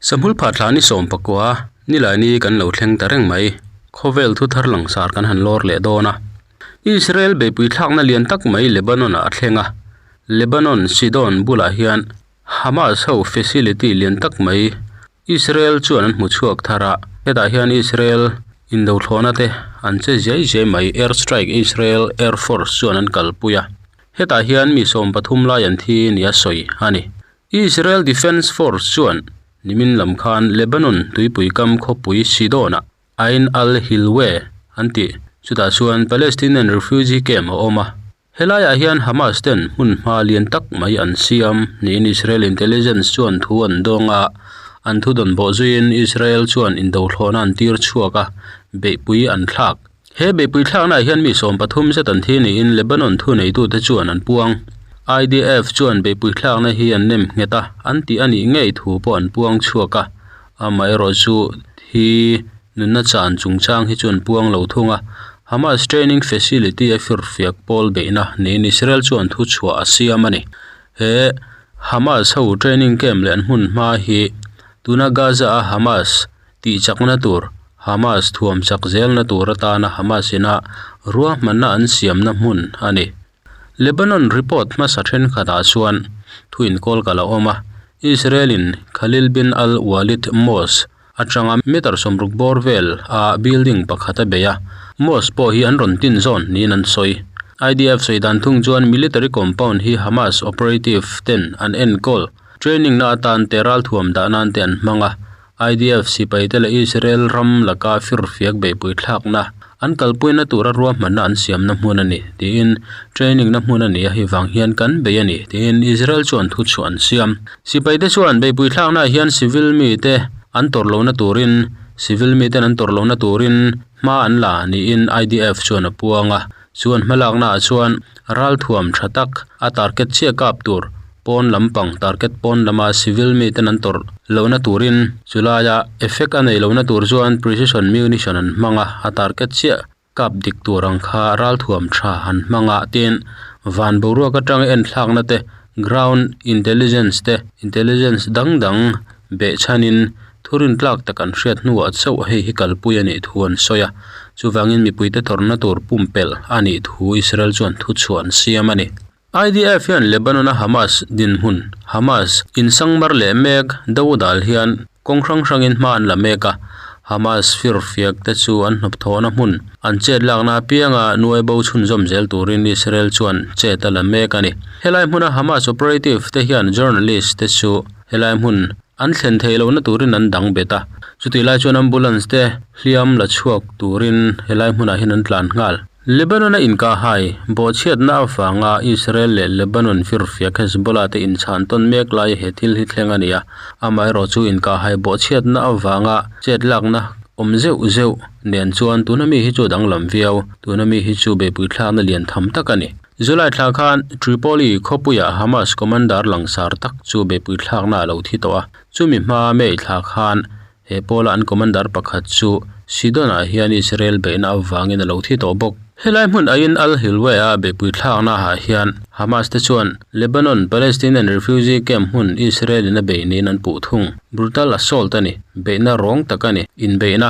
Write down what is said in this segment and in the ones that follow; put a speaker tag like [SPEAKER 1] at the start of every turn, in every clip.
[SPEAKER 1] Sahmul pha thla ni 19 nilaini kan lo thleng ta reng mai. Khawvel thu thar langsar kan han lawr leh dawn a. Israel beihpui thlakna lian tak mai Lebanon ah a thleng a. Lebanon Sidon bulah hian Hamas ho facility lian tak mai Israel chuan an hmu chhuak thar a. Hetah hian Israel indothlawhna te an che ziai ziai mai. Air strike Israel Air Force chuan an kalpui a. Hetah hian mi 13 lai an thi nia sawi a ni. Israel Defense Force chuan nimin lam khan Lebanon tuipui kam khawpui Sidon-ah Ain al-Hilweh an tih chutah chuan Palestinian refugee camp a awm a. Helaiah hian Hamas ten hmun hma lian tak mai an siam niin Israel intelligence chuan thu an dawng a, an thu dawn bawh zuiin Israel chuan indothlawhna an tir chhuak a, beihpui an thlak. He beihpui thlaknaah hian mi 13 zet an thi niin Lebanon thuneitute chuan an puang. IDF chuan beihpui thlakna hi an nem nghet a, an tih a nih ngei thu pawh an puang chhuak a. Amaherawhchu thi nunna chan chungchang hi chu an puang lo thung a. Hamas training facility a firfiak pawl beihna niin Israel chuan thu chhuah a siam a ni. He Hamas ho training camp leh an hmun hma hi tuna Gaza a Hamas tih chakna tur Hamas thuam chak zelna tur atana Hamas ina ruahmanna an siamna hmun a ni. Lebanon report hmasa thenkhatah chuan thu inkawl kal a awm a, Israel in Khalil bin al-Walid Mosque atanga meter 60 bawr vel a building pakhat a bei a, mosque pawh hi an rawn tin zawn niin an sawi. IDF sawi dan thung chuan military compound hi Hamas operative ten an enkawl training na atan te ralthuam dah nan te an hmang a, IDF sipai te leh Israel ram laka firfiak beihpui thlakna an kalpuina tura ruahmanna an siamna hmun a ni tiin training na hmun a ni a hei vang hian kan bei a ni tiin Israel chuan thu chhuah an siam. Sipai te chuan beihpui thlaknaah hian civil mi te an tawrh lohna turin civil mi ten an tawrh lohna turin hma an la niin IDF chuan a puang a. Chuan hmalaknaah chuan ralthuam tha tak a target chiah kap tur pawn lampang target pawn lama civil mi ten an tawrh lohna turin chulaia effect a neih lohna tur chuan precision munition an hmang a, a target chiah kap dik tur ang kha ralthuam tha an hmang a tin van boruak atanga en thlakna te ground intelligence te intelligence dang dang behchhanin Thurin tlak tak an hriat hnuah chauh hei hi kalpui a nih thu an sawi a, chuvangin mipuite tawrhna tur pumpelh a nih thu Israel chuan thuchhuah an siam a ni. IDF hian Lebanon-a Hamas dinhmun, Hamas insangmar leh mek do dal hian kawng hrang hrangin hma an la mek a, Hamas firfiak te chu an hnawpthawhna hmun an chet lakna apianga nuai bo chhunzawm zel turin Israel chuan chet a la mek a ni. Helai hmuna Hamas operative te hian journalist te chu helai hmun An thlen theih lohna turin an dang bet a, chutih lai chuan ambulance te hliam la chhuak turin helai hmunah hian an tlan nghal. Lebanon-a inkahhai bawhchhiatna avanga Israel leh Lebanon firfiak Hezbollah te inchhan tawn mek lai he thil hi thleng a ni a, amaherawh chu inkahhai bawhchhiatna avanga chet lakna awm zeuh zeuh nen chuan tuna mi hi chu a danglam viau, tuna mi hi chu beihpui thlakna lian tham tak a ni. July thla khan Tripoli khawpuiah Hamas commander langsar tak chu beihpui thlakna a lo thi tawh a, chumi hma May thla khan he pawla an commander pakhat chu Sidon-ah hian Israel beihna avangin a lo thi tawh bawk. Helai hmun aiin Al-Hilweh-a beihpui thlaknaah hian Hamas te chuan Lebanon Palestinian refugee camp hmun Israel-in a beih niin an puh thung. Brutal assault a ni, beihna rawng tak a ni, inbeihna.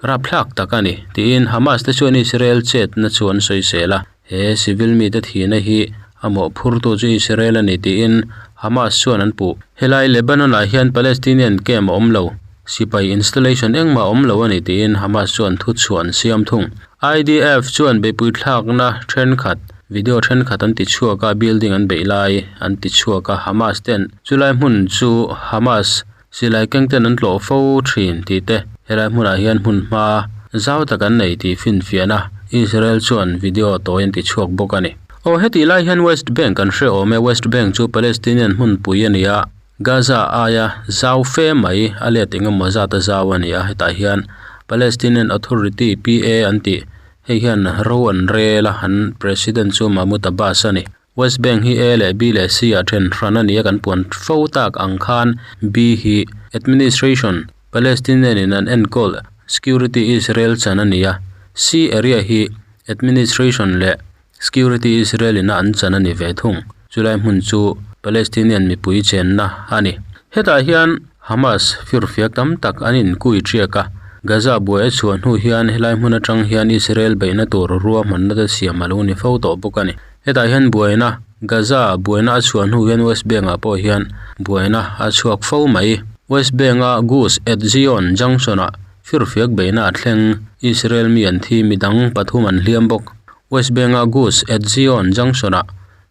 [SPEAKER 1] Rapthlak tak a ni, tiin Hamas te chuan Israel chetna chu an sawisel a, he civil mite thihna hi a mawhphurtu chu Israel a ni tiin Hamas chuan an puh. Helai Lebanon-ah hian Palestinian camp a awm lo, sipai installation engmah a awm lo a ni tiin Hamas chuan thuchhuah an siam thung. IDF chuan beihpui thlakna thenkhat, video thenkhat an ti chhuak a, building an beih lai an ti chhuak a, Hamas ten chulai hmun chu Hamas Silai keng ten an tlawh fo thin tih te helai hmunah hian hmun hma zau tak an nei tih finfiahna Israel chuan video tawi an ti chhuak bawk a ni. Aw hetih lai hian West Bank an hre awm e, West Bank chu Palestinian hmunpui a ni a, Gaza aia zau fe mai a let eng emaw zat a zau a ni a, hetah hian Palestinian Authority, PA, an tih hei hian ro an rel a, an President chu Mahmoud Abbas a ni. West Bank hi A leh B leh C ah then hran a ni a, kan puan fo tak ang khan B hi Administration, Palestinian in an enkawl Security Israel chan a ni a, C area hi Administration leh Security Israel in a an chan a ni ve thung. Chulai hmun chu Palestinian mipui chenna a ni. Hetah hian. Hamas firfiak tam tak an inkui ṭiak a, Gaza buai a chhuah hnu hian helai hmun aṭang hian Israel beihna tur ruahmanna te siam a lo ni fo tawh bawk a ni. Hetah hian buaina, Gaza buaina a chhuah hnu hian West Bank ah pawh hian buaina a chhuak fo mai. West Bank a Gush Etzion junction ah firfiak beihna a thleng, Israel mi an thi, midang pathum an hliam bawk. West Bank a Gush Etzion junction ah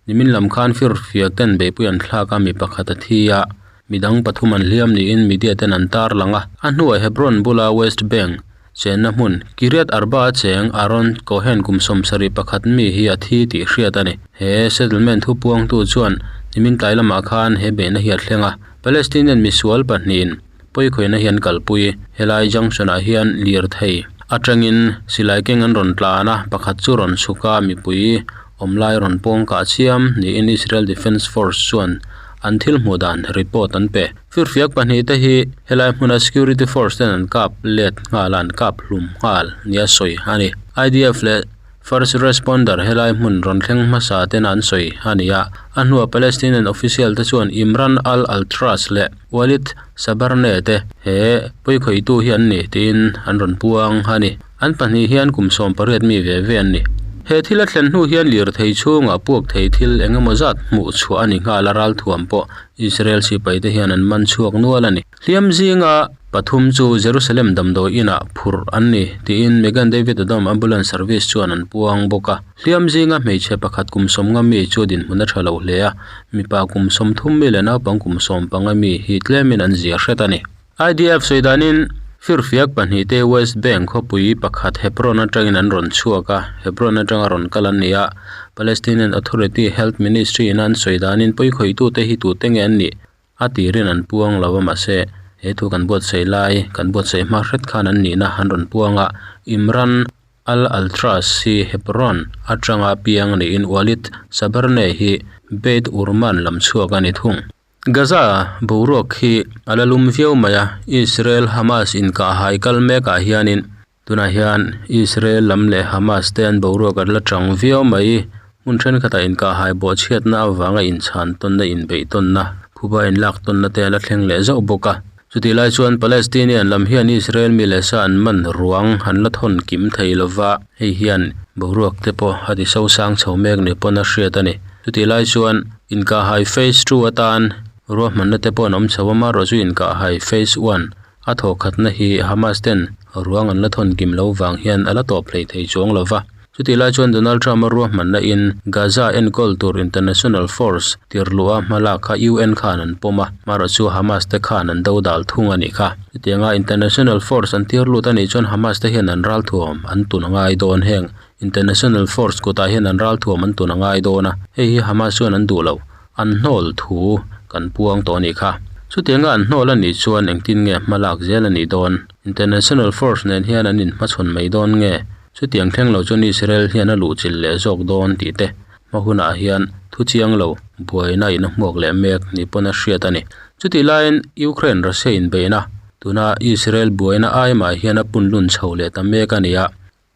[SPEAKER 1] Nimin lam khan firfiak ten beihpui an thlak a, mi pakhat a thi a, midang pathum an hliam niin media ten an tarlang a. A hnuah Hebron bula West Bank chenna hmun Kiryat Arba a cheng Aaron Cohen kum 71 mi hi a thi tih hriat a ni. He settlement thupuangtu chuan nimin tlai lamah khan he beihna hi a thleng a, Palestinian misual pahnihin Pawikhawihna hi an kalpui. Helai junction ah hian lirthei atangin silai keng an rawn tlan a, pakhat chu rawn chhuk a, mipui awm lai rawn pawng kah chiam niin Israel Defence Force chuan an thil hmuh dan report an pe. Firfiak pahnih te hi helai hmuna security force ten an kap let nghal a, an kap hlum nghal nia sawi a ni. IDF leh First responder helai hmun rawn thleng hmasa ten an sawi a ni a, a hnuah Palestinian official te chuan Imran al-Altras leh Walid Sabarne te he pawikhawihtu hi an ni tiin an rawn puang a ni. An pahnih hian kum 18 mi ve ve an ni. He thil a thlen hnu hian lirthei chhungah puak thei thil eng emaw zat hmuh chhuah a ni nghal a, ralthuam pawh Israel sipai te hian an man chhuak nual a ni. Hliam zinga pathum chu Jerusalem damdawi inah phurh an ni tiin Megan David Adom Ambulance Service chuan an puang bawk a. Hliam zinga hmeichhe pakhat kum 50 mi chu dinhmun a tha lo hle a, mipa kum 30 mi leh naupang kum 15 mi hi tlemin an zia hret a ni. IDF sawi danin firfiak pahnih te West Bank khawpui pakhat Hebron atangin an rawn chhuak a, Hebron atanga rawn kal an ni a. Palestinian Authority Health Ministry in an sawi danin pawikhawitute hi tute nge an nih? A tirin an puang lo a mahse he thu kan buatsaih lai kan buatsaih hma hret khan an nihna an rawn puang a, Imran al-Altras hi Hebron atanga piang niin Walid Sabarne hi Beit Urman lam chhuak a ni thung. Gaza boruak hi a la lum viau mai a, Israel-Hamas inkahhai kal mekah hianin Tunah hian Israel lam leh Hamas te an boruak an la chang viau mai. Hmun thenkhatah inkahhai bawhchhiatna avanga inchhan tawnna, inbeih tawnna, phuba inlak tawnna te a la thleng leh zauh bawk a. Chutih lai chuan Palestinian lam hian Israel mi leh sa an man ruang an la thawn kim thei lova, hei hian boruak te pawh a ti sosang chho mek ni pawn a hriat a ni. Chutih lai chuan inkahhai phase two atan ruahmanna te pawh an awm chho a, amaherawhchu chu inkahhai phase one A thawhkhatna hi Hamas ten ruang an la thawn kim lo vang hian a la tawp hlei thei chuang lo va. Chutih lai chuan Donald Trump-a ruahmanna in Gaza enkawl tur international force tirhluha hmalak kha UN khan an pawm a, marawh chu Hamas te khan an do dal thung a nih kha. Chutianga international force an tirlut a nih chuan Hamas te hian an ralthuam an tun a ngai dawn heng international force kutah hian an ralthuam an tun a ngai dawn a, hei hi Hamas chuan an duh lo. An hnawl thu kan puang tawh a nih kha. Chutianga an hnawl a nih chuan engtin nge hma lak zel a nih dawn? International force nen hian an inhmachhawn mai dawn nge? Chutiang thleng lo chuan Israel hian a luhchilh leh zawk dawn tih te hma hunah hian thu chiang lo buaina in a hmuak leh mek ni pawn a hriat a ni. Chutih laiin Ukraine Russia inbeihna tuna Israel buaina ai mah hian a punlun chho leh ta mek a ni a.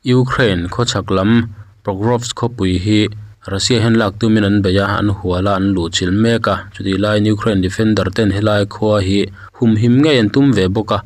[SPEAKER 1] Ukraine khawchhak lam Pokrovsk khawpui hi Russia hian lak tumin an bei a, an hual a, an luhchilh mek a. Chutih laiin Ukraine defender ten helai khua hi humhim ngei an tum ve bawk a,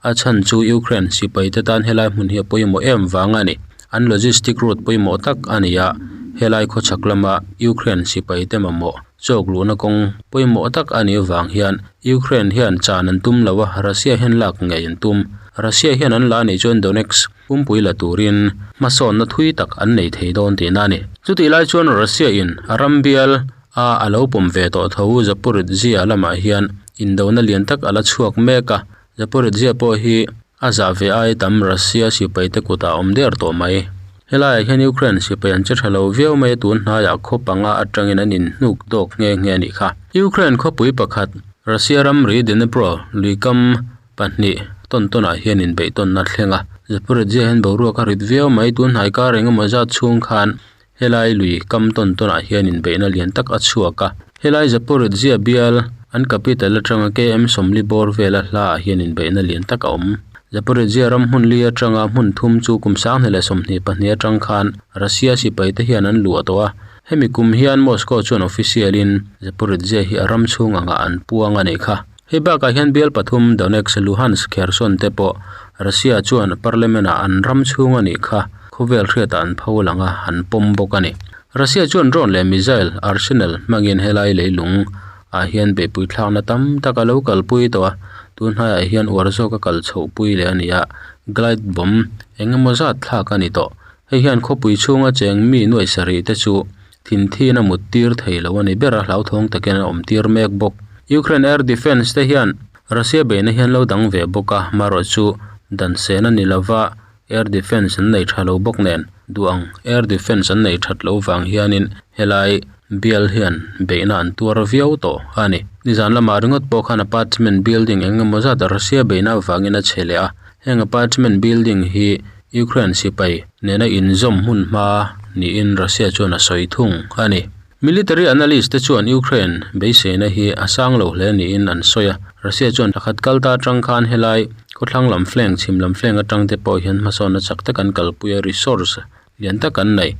[SPEAKER 1] a chhan chu Ukraine sipai te tan helai hmun hi a pawimawh em vang a ni. An logistic route pawimawh tak a ni a, helai khawchhak lama Ukraine sipai te mamawh chawk luhna kawng pawimawh tak a nih vang hian Ukraine hian chan an tum lo a, Russia hian lak ngei an tum. Russia hian an la nih chuan Donetsk Pumpui la turin hmasawnna thui tak an nei thei dawn tihna a ni. Chutih lai chuan Russia in a ram bial a a lo pawm ve tawh tho Zaporizhzhia lamah hian indona lian tak a la chhuak mek a, Zaporizhzhia pawh hi a zah ve ai tam Russia sipai te kutah a awm der tawh mai. Helaiah hian Ukraine sipai an che tha lo viau mai a tun hnaiah khaw panga atangin an inhnuk dawk nghe nghe a nih kha. Ukraine khawpui pakhat Russia ramri Dnipro luikam Pahnih, tawn tawnah hian inbeih tawnna a thleng a, Zaporizhzhia hian boruak a rit viau mai, tun hnai kar eng emaw zat chhung khan helai lui kam tawn tawnah hian inbeihna lian tak a chhuak a, helai Zaporizhzhia bial an capital atanga KM 40 bawr vela hlaah hian inbeihna lian tak a awm. Zaporizhzhia ram hmun li atanga hmun thum chu kum 2022 atang khan Russia sipai te hian an luah tawh a, hemi kum hian Moscow chuan official in Zaporizhzhia hi a ram chhung angah an puang a nih kha. Hei bakah hian bial pathum Donetsk, Luhansk, Kherson te pawh Russia chuan parliament-ah an ram chhung a nih kha khawvel hriatah an pho lang a, an pawm bawk a ni. Russia chuan drone leh missile arsenal hmangin helai leilung ah hian beihpui thlakna tam tak a lo kalpui tawh a, tun hnaiah hian uar zawk a kal chhohpui leh a ni a, glide bomb eng emaw zat thlak a ni tawh. Hei hian khawpui chhunga cheng mi nuaih sarih te chu Thinthina mut tir thei lo a ni ber a, hlauthawng takin an awm tir mek bawk. Ukraine Air Defence te hian Russia beihna hian lo dang ve bawk a, marawh chu dan sen a ni lova, Air Defence an nei tha lo bawk nen, duh ang Air Defence an nei that loh vang hianin helai bial hian beihna an tuar viau tawh a ni. Nizan lamah ringawt pawh khan apartment building eng emaw zat Russia beihna avangin a chhe leh a, heng apartment building hi Ukraine sipai nena inzawm hmun hma niin Russia chuan a sawi thung a ni. Military analyst te chuan Ukraine beiseina hi a sang lo hle niin an sawi a, Russia chuan thla khat kal ta atang khan helai khawthlang lam flank, chhim lam flank atang te pawh hian hmasawnna chak tak an kalpui a, resource lian tak an nei.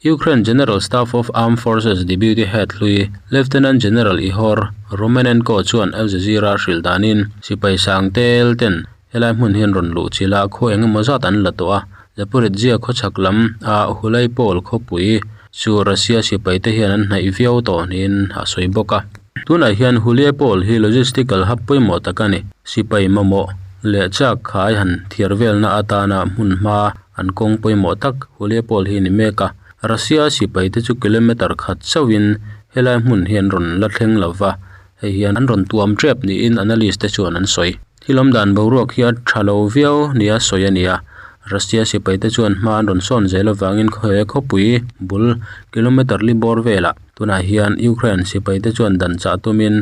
[SPEAKER 1] Ukraine General Staff of Armed Forces Deputy Head hlui Lieutenant General Ihor Romanenko chuan Al Jazeera hrilh danin sipai sang tel ten Helai hmun hian rawn luh chilh a, khaw eng emaw zat an la tawh a, Zaporizhzhia khawchhak lam a Hulaypol khawpui chu Russia sipai te hian an hnaih viau tawh niin a sawi bawk a. Tunah hian Hulaypol hi logistical hub pawimawh tak a ni. Sipai mamawh leh chak khai han thiar velna atana hmun hma an kawng pawimawh tak Hulaypol hi ni mek a. Russia sipai te chu kilometer khat chauhin helai hmun hi an rawn la thleng lova, hei hian an rawn tuam tep niin analyst te chuan an sawi. Thil awm dan boruak hi a tha lo viau nia sawi a ni a, Russia sipai te chuan hma an rawn sawn zel avangin he khawpui bul kilometer li bawr velah tunah hian Ukraine sipai te chuan dan chah tumin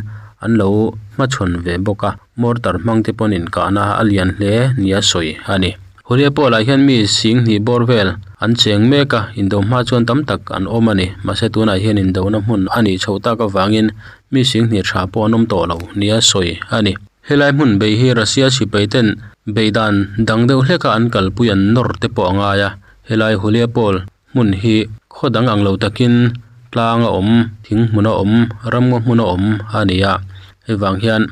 [SPEAKER 1] an lo hmachhawn ve bawk a, mortar hmang te pawn inkahna a lian hle nia sawi a ni. Huria pawlah hian mi sing hnih bawr vel an cheng mek a, indo hma chuan tam tak an awm a ni, mahse tunah hian indona hmun a nih chhoh tak avangin mi sing hnih tha pawh an awm tawh lo nia sawi a ni. Helai hmun bei hi Russia sipai ten bei dan dang deuh hleka an kalpui an nawr te pawh a ngai a, helai Huliapol hmun hi khaw dang ang lo takin tlang a awm, thing hmun a awm, ramngaw hmun a awm a ni a, hei vang hian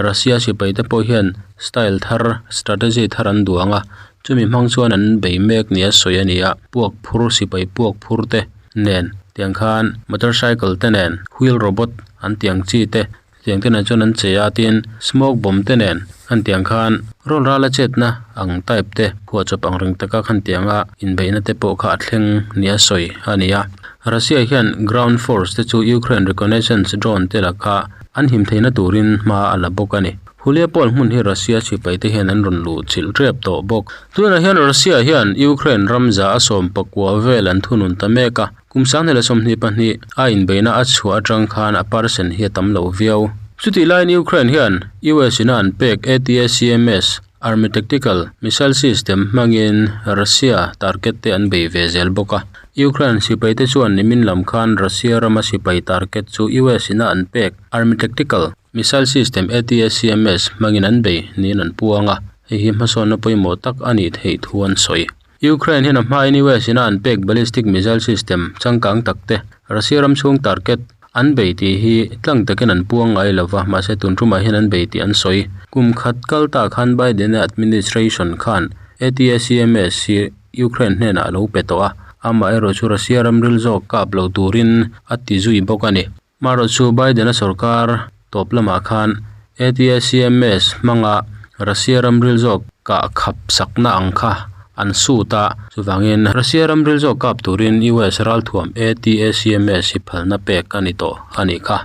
[SPEAKER 1] Russia sipai te pawh hian style thar, strategy thar an duang a, chumi hmang chuan an bei mek nia sawi a ni a, puak phur sipai puak phur te nen tiang khan motorcycle te nen wheel robot an tiang chi te Tiang te nen chuan an che a tin smoke bomb te nen khan tiang khan rawn ral a chetna ang type te phuahchawp ang reng taka khan tianga inbeihna te pawh kha a thleng nia sawi a ni a. Russia hian ground force te chu Ukraine reconnaissance drone te laka an him theihna turin hma a la bawk a ni. Huliapol hmun hi Russia sipai te hian an rawn luh chilh tep tawh bawk. Tunah hian Russia hian Ukraine ramza a sawm pakua vel an thunun ta mek a. Kum 2022 a inbeihna a chhuah atang khan a percent hi a tam lo viau. Chutih laiin Ukraine hian US ina an pek ATACMS, Army Tactical Missile System, hmangin Russia target te an bei ve zel bawk a. Ukraine sipai te chuan nimin lam khan Russia rama sipai target chu US ina an pek Army Tactical Missile System, ATACMS, hmangin an bei niin an puang a, hei hi hmasawnna pawimawh tak a nih theih thu an sawi. Ukraine hian a hmain US ina an pek ballistic missile system changkang tak te Russia ram chhung target an bei tih hi tlang takin an puang ngai lo va, mahse tun tumah hian an bei tih an sawi. Kum khat kal ta khan Biden a administration khan ATACMS hi Ukraine hnenah a lo pe tawh a, amaherawh chu Russia ram ril zawk kap lo turin a ti zui bawk a ni. Marawh chu Biden-a sorkar tawp lamah khan ATACMS hmanga Russia ram ril zawk kah khap sakna ang kha an sut a, chuvangin Russia ram ril zawk kap turin US ralthuam ATACMS hi phalna pek a ni tawh a nih kha.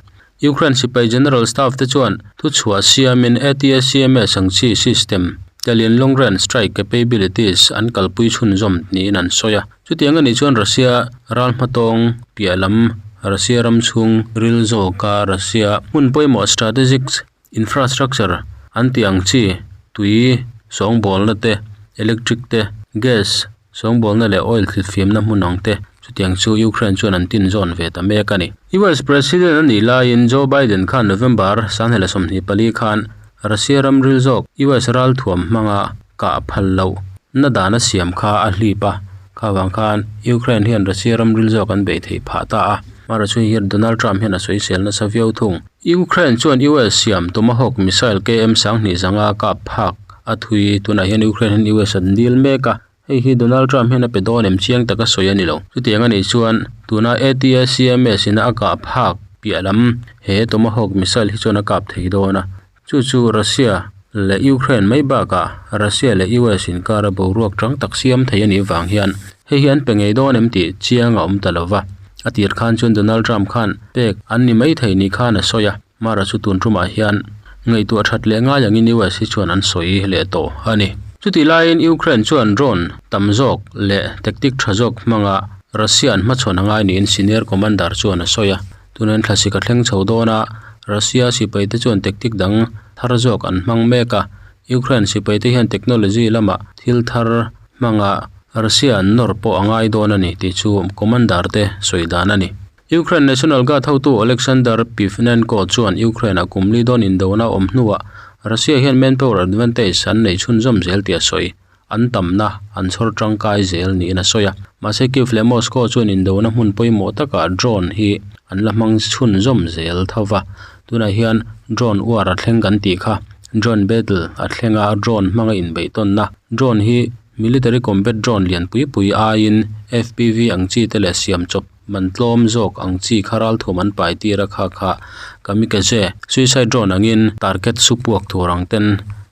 [SPEAKER 1] Ukraine sipai General Staff te chuan thuchhuah siamin ATACMS ang chi system telin long range strike capabilities an kalpui chhunzawm niin an sawi a. Chutiang a nih chuan Russia ral hmatawng piah lam Russia ram chhung ril zawka Russia hmun pawimawh strategic infrastructure an tih ang chi tui sawngbawlna te, electric te, gas sawngbawlna leh oil thlitfiamna hmun ang te chutiang chu Ukraine chuan an tin zawn ve ta mek a ni. US President a nih laiin Joe Biden khan November 2024 khan Russia ram ril zawk US ralthuam hmanga kah phal loh na dan a siam kha a hlip a, kha vang khan Ukraine hian Russia ram ril zawk an beih theih phah ta a. Amaherawhchu hei hian Donald Trump hian a sawisel nasa viau thung. Ukraine chuan US siam Tomahawk missile KM 25 kap phak a thui. Tunah hian Ukraine hian US an dil mek a, hei hi Donald Trump hian a pe dawn em chiang taka sawi a ni lo. Chutiang a nih chuan tuna ATACMS ina a kah phak piah lam he Tomahawk missile hi chuan a kap thei dawn a. Chu chu Russia leh Ukraine mai bakah Russia leh US inkara boruak tang tak siam thei a nih vang hian hei hi an pe ngei dawn em tih chiang a awm ta lo va. A tir khan chuan Donald Trump khan pek an ni mai thei ni khan a sawi a, Mara chu tun tumah hian ngaihtuah that leh ngai angin US hi chuan an sawi leh tawh a ni. Chutih laiin Ukraine chuan drone tam zawk leh tactic tha zawk hmanga Russia an hmachhawn a ngai niin senior commander chuan a sawi a. Tunin thlasik a thleng chho dawn a, Russia sipaite chuan tactic dang thar zawk an hmang mek a. Ukraine sipaite hian technology lamah thil thar hmanga Russia an nawr pawh a ngai dawn a ni tih chu commander te sawi dan a ni. Ukraine National Guard hotu Oleksandr Pivnenko chuan Ukraine-ah kum li dawn indona awm hnuah Russia hian manpower advantage an neih chhunzawm zel tih a sawi. An tamna an chhawr tangkai zel niin a sawi a. Mahse Kyiv leh Moscow chuan indona hmun pawimawh takah drone hi an la hmang chhunzawm zel tho va. Tunah hian drone war a thleng kan tih kha drone battle a thleng a, drone hmanga inbeih tawnna. Drone hi military combat drone lian pui pui aiin FPV ang chi te leh siam chawp man tlawm zawk ang chi kha ralthuam an pai tir a kha kha kamikaze suicide drone angin target su puak tur ang ten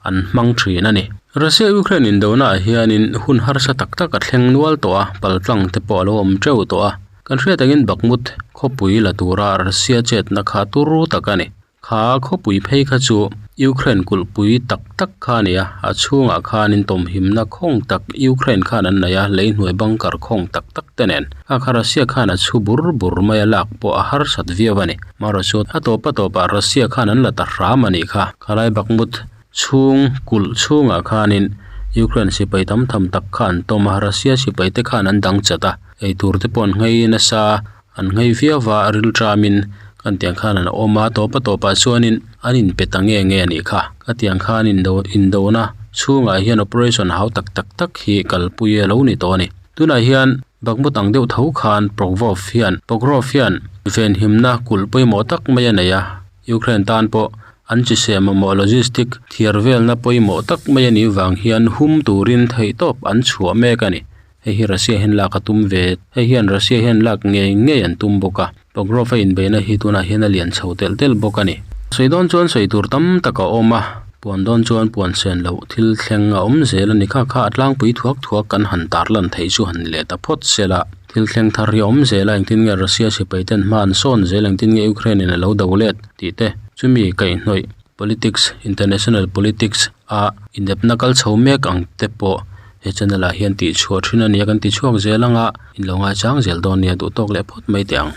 [SPEAKER 1] an hmang thin a ni. Russia Ukraine indona ah hianin hun harsa tak tak a thleng nual tawh a, paltlang te pawh a lo awm teuh tawh a. Kan hriat angin Bakhmut khawpui la tura Russia chetna kha turu tak a ni. Kha khawpui phei kha chu Ukraine kulhpui tak tak kha a ni a, a chhungah khanin tawmhimna khawng tak Ukraine khan an nei a, lei hnuai bunker khawng tak tak te nen. Kha kha Russia khan a chhu bur bur mai a, lak pawh a harsat viau a ni. Amaherawhchu a tawp a tawpah Russia khan an la ta hram a nih kha. Khalai Bakhmut chhung kulh chhungah khanin Ukraine sipai tam tham tak kha an tawm a, Russia sipai te khan an dang chat a, eitur te pawh an nghei nasa. An nghei viau va, rilṭamin kan tiang khan an awm a, tawpa tawpah chuanin an inpe ta nge nge a nih kha. Ka tiang khan indo indona chhungah hian operation hau tak tak tak hi kalpui a lo ni tawh a ni. Tunah hian Bakhmut ang deuh tho khan Prokvov hian Pokrov hian venhimna kulh pawimawh tak mai a nei a, Ukraine tan pawh an chiseh mamawh logistic thiar velna pawimawh tak mai a nih vang hian hum turin theihtawp an chhuah mek a ni. Hei hi Russia hian lak a tum ve. Hei hian Russia hian lak ngei ngei an tum bawk a. Pogrov a inbeihna hi tunah hian a lian chho telh telh bawk a ni. Sawi dawn chuan sawi tur tam tak a awm a, puan dawn chuan puan sen loh thil thleng a awm zel a ni. Kha kha a tlangpui thuak thuak kan han tarlan theih chu han leh ta phawt se la. Thil thleng thar hi a awm zel a, engtin nge Russia sipai ten hma an sawn zel, engtin nge Ukraine in a lo do let tih te chumi kaihhnawih politics, international politics a inepna kal chho mek ang te pawh he channel ah hian tih chhuah thin a ni a, kan ti chhuak zel ang a, in lo ngaichang zel dawn nia duh tawk leh phawt mai teh ang.